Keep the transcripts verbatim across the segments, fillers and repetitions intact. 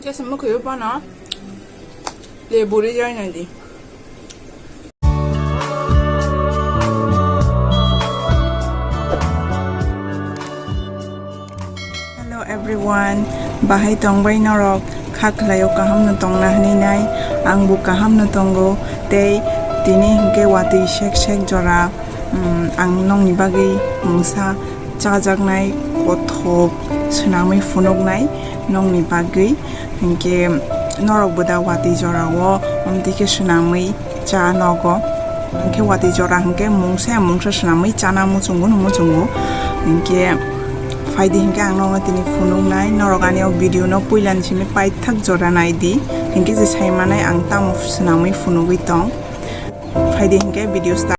Kesa mukhuyo pano le buri joy na di. Hello everyone, bahai tongbai norok, kha khlaio kaham no tongna hwnwi nai, ang bo kaham no tongo, tei tini hinkhe watwi sek sek jora, um, ang nokni bagwi mungsa chajaknai kothok swnamwi phunuknai nokni bagwi, hinkhe norok bo da watwi jorao omtwi khe swnamwi cha nogo. Hinkhe watwi jora hinkhe mungsa ya mungsa swnamwi chana muchungo no muchungo. Hinkhe phaidi hinkhe ang nokno tini phunuknai, norok ani o video no puilani simi paithak jora naidi, hinkhe je saimanai ang tamo swnamwi phunugwi tong. Phaidi hinkhe video start.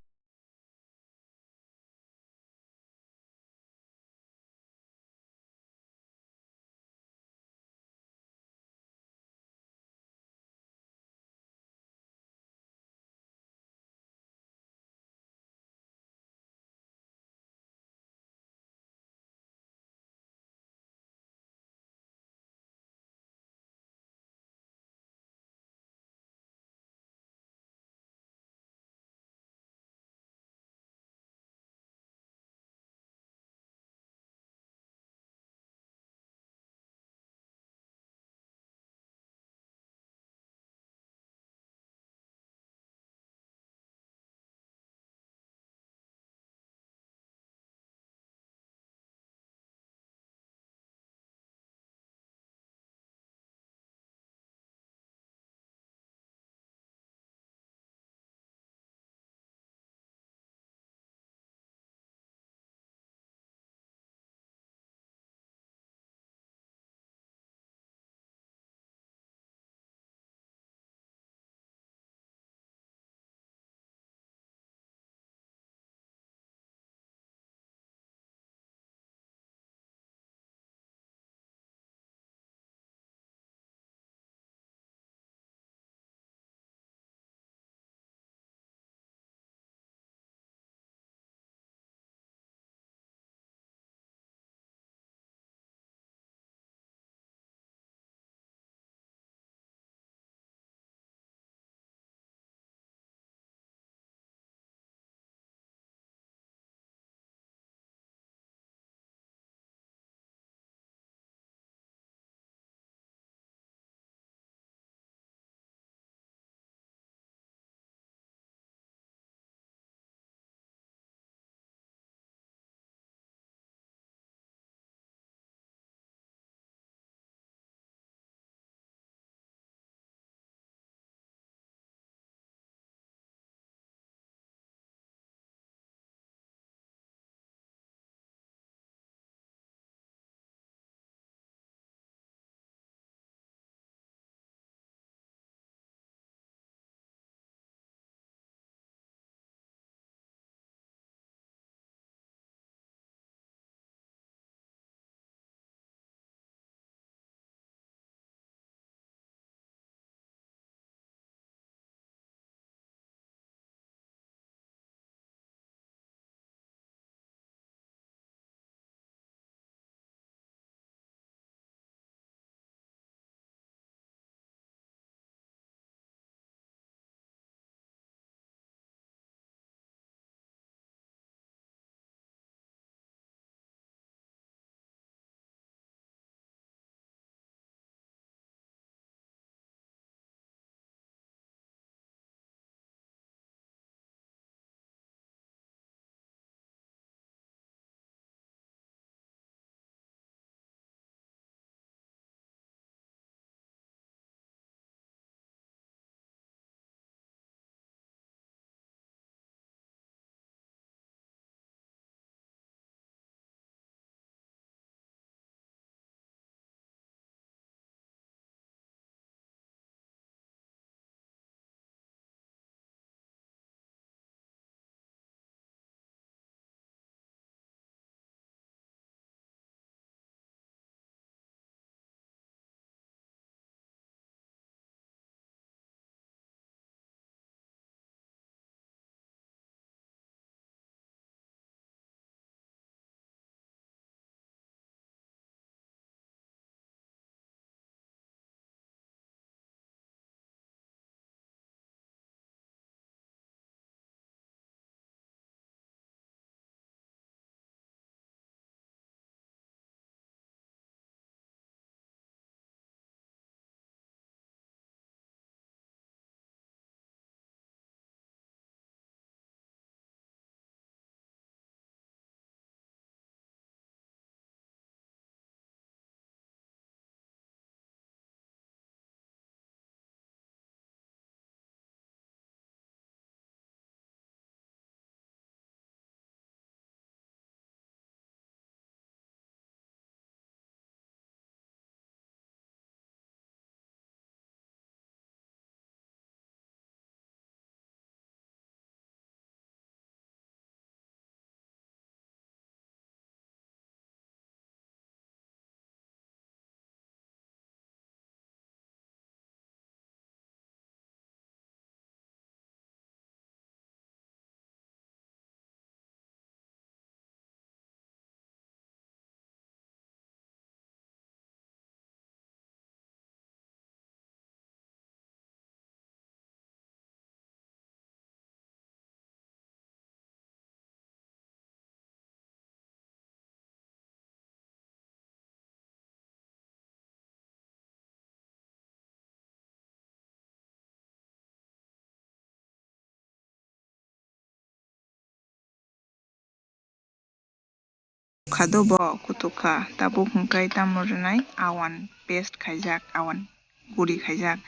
Kha do bo kutuk kha, tabuk hwnkhe tamo rwnai awan paste khaijak, awan guri khaijak.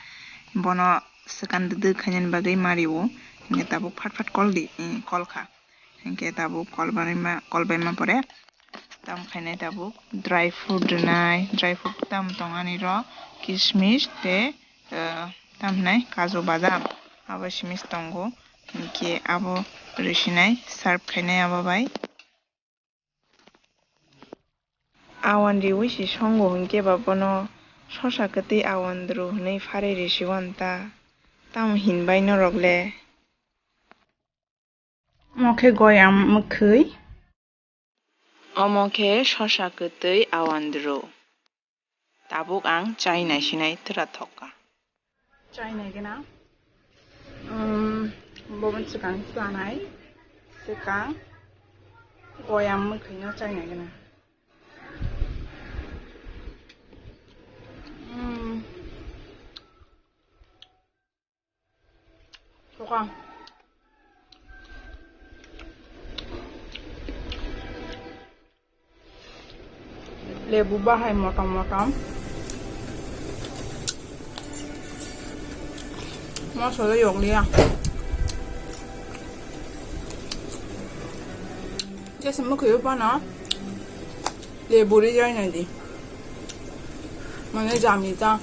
Bono swkang dwdw khainani bagwi mario, hwnkhe tabuk phat phat kol di, eh, kol kha. Hwnkhe tabuk kol barima, kol baima pore tamo khainai tabuk dry fruit rwnai, dry fruit tamo tong ani ro, kismis tei, eh, tamo hwnai kaju badam, abo simis tongo. Hwnkhe abo rwsinai serve khainai abo bai. Awan riwi si songo hwnkhe ba bono sosa kwtwi awan dru hwnwi pharwi risiwan ta, tamo hinbai norok le? Omo khe goyam mwkhwi. Omo khe sosa kwtwi awan dru. Tabuk ang chai naisinai twra thokka. Chai naigwna, um, bobo swkang chanai, swkang goyam mwkhwino chai naigwna. Um, Tokha. Lebu bahai motom motom. Moso le yokliya. Jesa mwkhwi o phano lebu rijai nai di. Mane jami ta.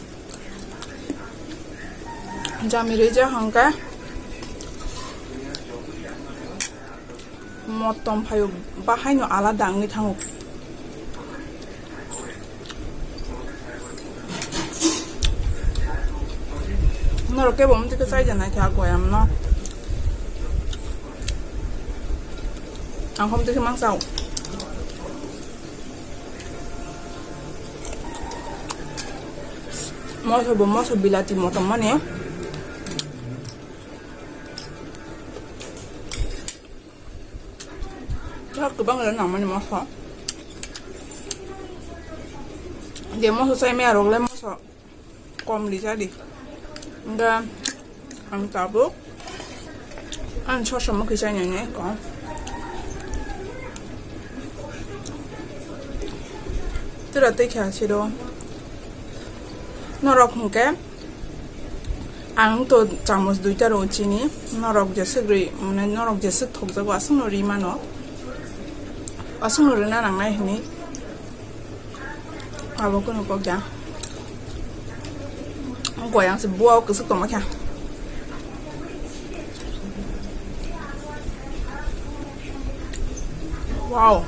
Jami rija hangke motom phayo bahaino alada wngwi thango. Norok kebo omtwi khe chai janai kha goyam no. Ang homtwi khe mang chao. Moso bo moso bilati motom mani. Thak kwbang le nang mani moso. De moso chai maya rok le moso kom rijadi. Nga ang tabuk ang sosa mwkhwi chai nai nai kom. Tura tei kha siro. Norok hwnkhe ang to chamus duita rw chini, norok jeswk rwi, mane norok jeswk thokjago aswkno rwi mano, aswkno rwna nangnai hwnwi abo kunu kok ya. Goyang se buao kwswk tongma kha. Wow.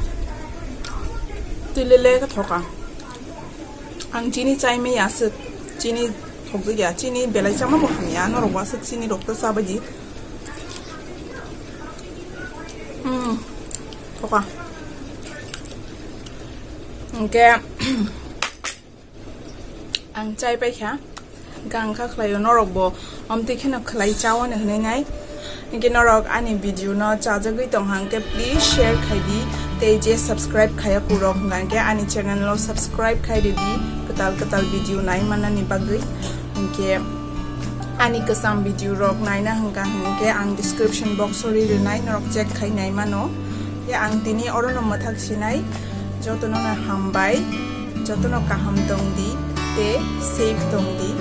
Twi lele khe thoka. Ang chini chai maya aswk, chini thokjak ya, chini belai chama bo hamya, norok bo aswk chini rok ta chabaidi. Hmm, thoka. Hwnkhe, ang chai paikha, gang kha khlaio, norok bo omtwi kheno khlai chao hwnwi hwnwi nai. Hwnkhe norok ani video no chajagwi tong hang khe please share khai di, tei je subscribe khaiya kurok hwnkha hwnkhe ani channel no subscribe khai ridi, kwtal kwtal video nai manani bagwi. Hwnkhe ani kwcham video rok naina hwnkha hwnkhe ang description box o ri rwnai, norok check khai nai mano. Khe ang tini oro no mwthak sinai, jotono no hambai, jotono kaham tong di, tei safe tong di,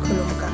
khulumkha.